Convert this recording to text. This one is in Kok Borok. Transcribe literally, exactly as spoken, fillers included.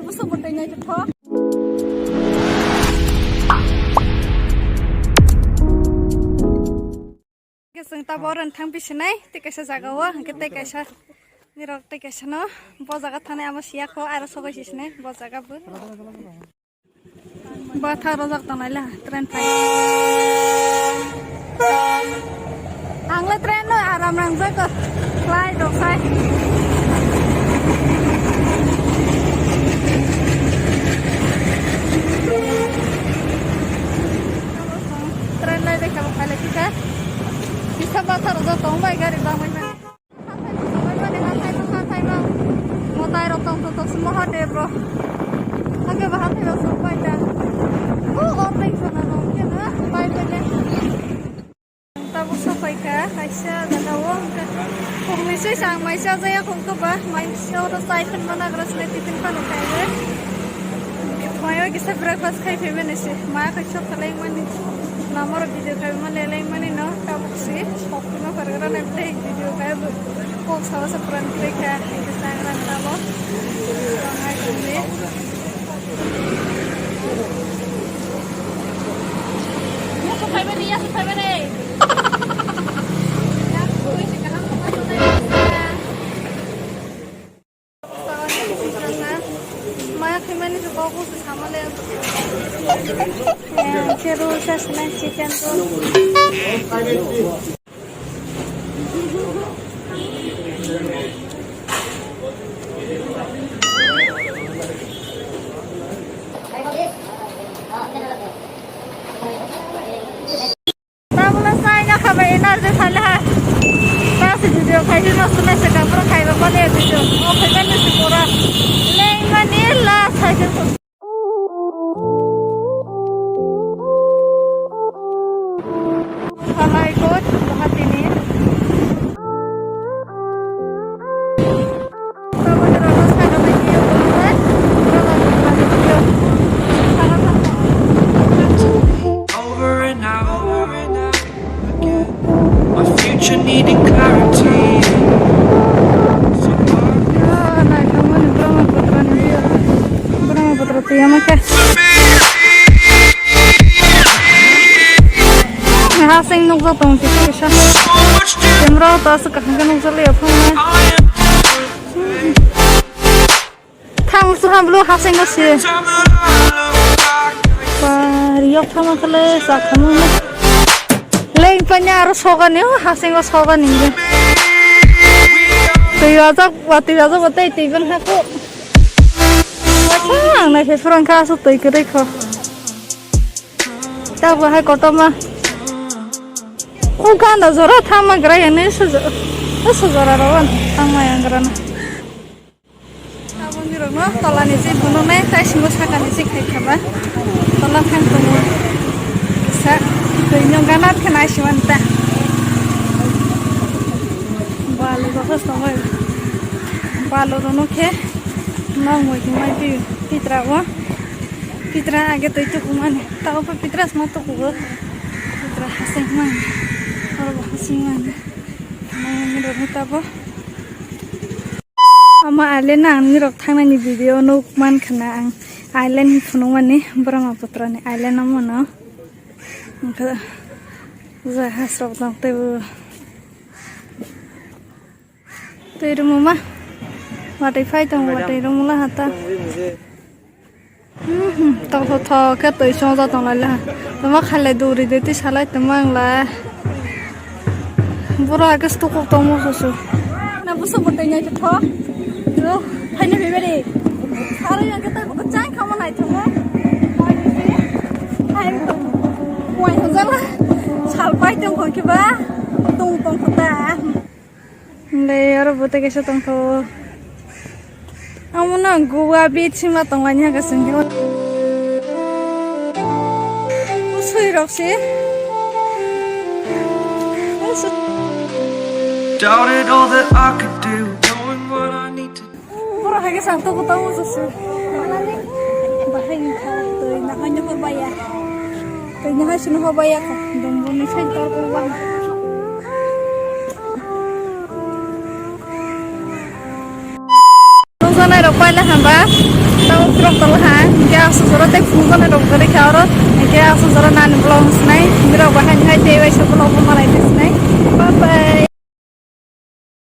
Buso bwtwi naithothok. Khe chwng tabuk oro thang bisinai, tei kaisa jaga o, hwnkhe tei kaisa nirok tei kaisa no bo jaga thanai amo siya kho, aro sogwi sisinai bo jaga bo. Bwtha rojak tongnai le train phai. Ang le train no aram nangjak kho, flight rok sai. Train lai bai kha bo phai lai kha. Kisa bwtha rojak tong bai gari bangbai mani. Hathai rok tong tong tong Mahadev rok. Hake ba hathai rok sok bai ta. O or bai sana rok khe na bai bai le. Tabuk sok pai kha kaisa jaga o hwnkhe. Phungni se chang mai cha jaya khong khe ba mai se oro chai phano nagra sle tiffin phano khai. Mayo kisa breakfast khai phaimani se. Ma khai sok khalai mani. Namoro video khai ma lelai mani no tabuk se sok ma pargra na tei video khai bu. Kok sawa sa pran khai kha. Kisa sangra tabo. Sangai khamni. Yasu khai mani, yasu khai mani. Maya khaimani se kok busu samale. Eh, khe roll sa sinai chicken roll. Tabula sai na khabai energy thale ha. Ta se video khai di no sune se kapra khai ba kole video. O khai ba ni se pura. Lei mani la sai se. Halai kot Guwahati ni. Over and out again. My future needing clarity. So far. Ah, naithokmani Brahmaputra ni view. Brahmaputra twi ama khe. Hasing nukjak tongo kisa kisa. Camera o to aswk kaham khe nukjak liya phone. Thang su ham blu hasing no se. Ba, riyok thama khale sa khanu. Leng panya aro sogani, o hasing o sogani. Twi ajak, wa twi ajak, wa tei twi ban hako. Ang nai phai phwrwng kha, aswk twi kwrwi kho. Tabuk hai kotorma. O gana jora thangma gra ya, ne su jo-, ne su jora ro thangma yang gra na. Tabuk ni rok no tola ni se phunuk nai, tai singo saka ni se khai khaba. Tola thang tongo. Sa, twi no gana khe nai siman ta. Balu rok tongo. Balu rok no khe nang moi mai pi pitra o. Pitra age twi tuku mani. Tao pa pitra sma tuku o. Pitra hasing mani. Oro bo hasing mani. Nang ni rok ni tabo. Ama island na ang nirok thangnani video nuk man khana ang island ni phunukmani Brahmaputra ni island omo no. Wngkha jahaj rok tong teibo. Twi rwmuma watwi phai tongo, watwi rwmula hata. Mhm, tongthok thok khe twi chongjak tong lai le. Tongma khailai duri de twi salai tongma wng lai. Boro hakhe stukuk tongmo susu. Na buso bo twi naithothok. Yo, phaina beberi. Sari yang kita buka chang kama naithomo. Hai, wai hojala. Sal pai tong khon kiba. Tong tong khota. Le oro bo tei kaisa tongthogo. Amo no Goa beach hima tonglaini haka singkhe. Usui rok se. Usu- Doubted all that I could do, knowing what I need to Borok hai khe chang tongo, tamo se se. Bahai ni kha, twi nahai no hor baya. Twi nahai sino hor baya kha. Dongbo ni sai tor ko ba. Noksanai rok paila hamba. Tamo Rok tol ha, hingke aswk jora tei phunukjani rok jora khe oro, hingke aswk jora nani vlog wng sinai, hingke rok bahai ni hai tei waisa vlog bo malai tei